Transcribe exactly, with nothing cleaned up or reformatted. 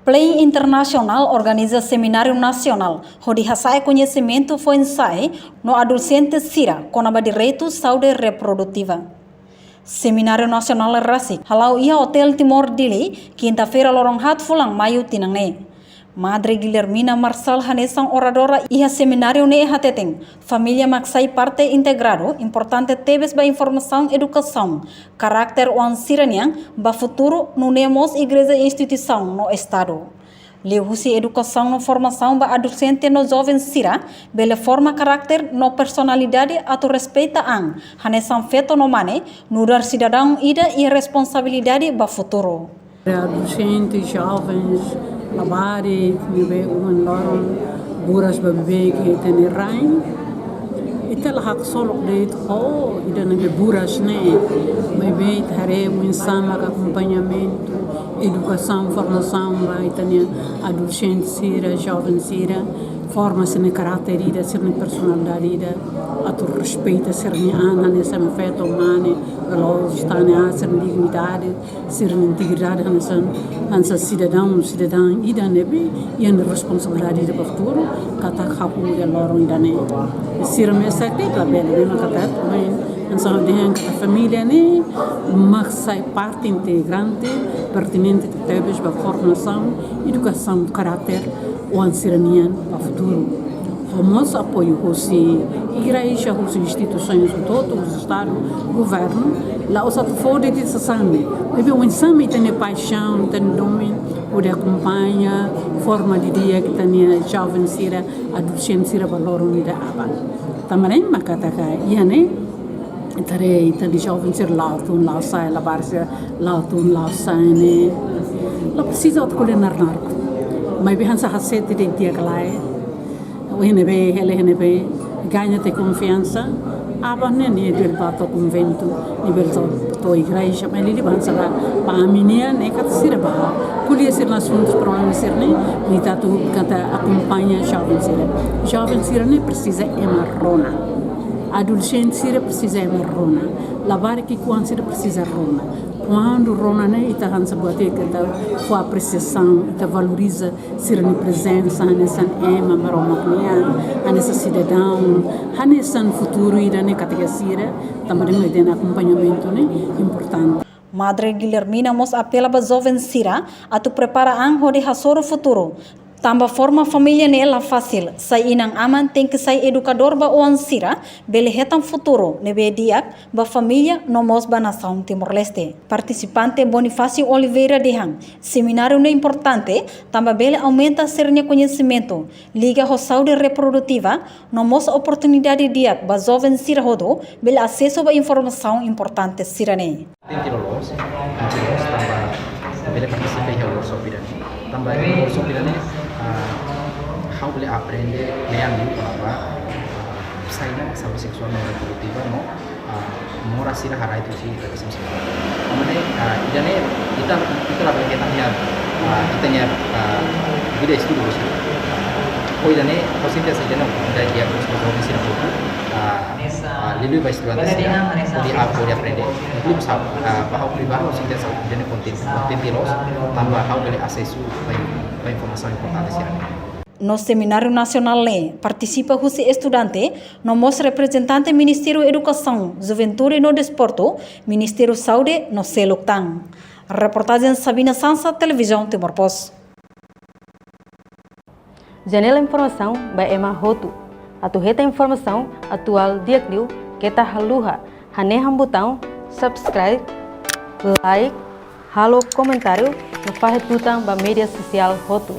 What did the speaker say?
Plan Internasionál organiza semináriu nasionál hodi hasa'e koñesimentu foin-sa'e no adolexente sira kona-ba direitu saúde reprodutiva. Semináriu nasionál rasik hala'o iha Hotel Timor Dili, kinta-feira loron haat fulan Maiu tinan ne'e. Madre Guilhermina Marçal hanesan oradora iha semináriu ne'e hateten, família mak sai parte integradu importante tebes ba informasaun, edukasaun, karakter oan sira-nian ba futuru, nune'e mós igreja, instituisaun no Estadu. Liuhusi edukasaun no formasaun ba adolexente no joven sira, bele forma karakter no personalidade atu respeita an hanesan feto no mane, nu'udar sidadaun ida iha responsabilidade ba futuru. Adolexente, jovens, labarik ne'ebé ohin loron buras ba bebé ke ita-nia rain. Ita la haksolok de'it ho ida ne'ebé buras ne'e. Maibé ita haree oinsá mak akompañamentu, edukasaun, formasaun ba ita-nia adolexente sira, joven sira, forma sira-nia karakter ida, sira-nia personalidade ida, atu respeita sira-nia an hanesan feto, mane, veloz, tane, ah, sira-nia dignidade, sira-nia integridade hanesan, hanesan sidadaun, sidadã ida ne'ebé iha nia responsabilidade ida ba futuru, katak hahú iha loron ida-ne'e. Sira mesak de'it labele, ne'e mak katak, hanesan dehan katak família ne'e mak sai parte integrante, pertinente tebes ba formasaun, edukasaun, karakter oan sira-nian ba futuru. Ho mós apoiu husi igreja, husi instituisoens hotu-hotu, husi Estadu, governu, la'ós atu fó de'it sasán ne'e. Maibé oinsá mak ita-nia paixaun, ita-nia domin, hodi akompaña, forma didi'ak ita-nia joven sira, adolexente sira ba loron ida aban. Tanba ne'e mak katak iha ne'e, ita haree ita-nia joven sira la'o tun la'o sa'e, labarik sira la'o tun la'o sa'e ne'e. La presiza atu ko'alia naruk-naruk. Maibé hanesan hasa'e de'it di'ak ka lae. Iha ne'ebé, hela iha ne'ebé, gaña tiha konfiansa. Aban ne'e nia bele bá to'o konventu, nia bele to'o, to'o igreja, maibé liuliu ba hanesan ba, ba ami nian ne'e katak sira bá ko'alia sira-nia asuntus, problema sira-ne'e, ita atu katak akompaña joven sira. Joven sira-ne'e presiza ema rona. Adolexente sira presiza ema rona. Labarik ki'ikoan sira presiza rona. Kuandu rona ne'e ita hanesan buat ida katak fó apresiasaun, ita valoriza sira-nia prezensa hanesan ema Maromak nian, hanesan sidadaun, hanesan futuru ida ne'e katak sira, tanba ne'e mak ita-nia akompañamentu ne'e importante. Madre Guilhermina mós apela ba joven sira atu prepara an hodi hasoru futuru. Tanba forma família ne'e la fasil, sai inan-aman tenke sai edukadór ba oan sira, bele hetan futuru ne'ebé di'ak ba família no mós ba nasaun Timor-Leste. Partisipante Bonifácio Oliveira dehan, semináriu ne'e importante, tanba bele aumenta sira-nia koñesimentu, liga ho saúde reprodutiva, no mós oportunidade di'ak ba joven sira hotu bele asesu ba informasaun importante sira-ne'e. Thank you, Lolos. Thank you, Lolos. Tanba bele partisipa iha workshop ida-ne'e. Tanba iha workshop ida-ne'e, ah, ha'u bele aprende kle'an liu kona-ba, ah, saida saúde seksuál no reprodutiva no, ah, moras sira harai tu si ita bisa mesti. Tanba ne'e, ah, ida-ne'e, ita, ita la bele hetan iha, ah, ita-nia, ah, vida estudu, bos. Ho ida-ne'e, ho sente ida-ne'e, ida-ne'e, ida-ne'e, ah, ah, liuliu ba estudante sira, hodi a-, hodi aprende. Liuliu ba ha'u, ah, ba ha'u pribadi, ha'u sente ida-ne'e kontente, kontente loos, tanba ha'u bele asesu ba in-, ba informasaun importante sira. No semináriu nasionál ne'e partisipa husi estudante, no mós reprezentante Ministériu Edukasaun, Juventude no Desportu, Ministériu Saúde no seluk tan. Reportajen Sabina Sansa, Televizaun Timor Post. Janela informasaun ba ema hotu. Atu hetan informasaun atuál di'ak liu, keta haluha hanehan butaun subscribe, like, halo komentáriu, no fahe tutan ba média sosiál hotu.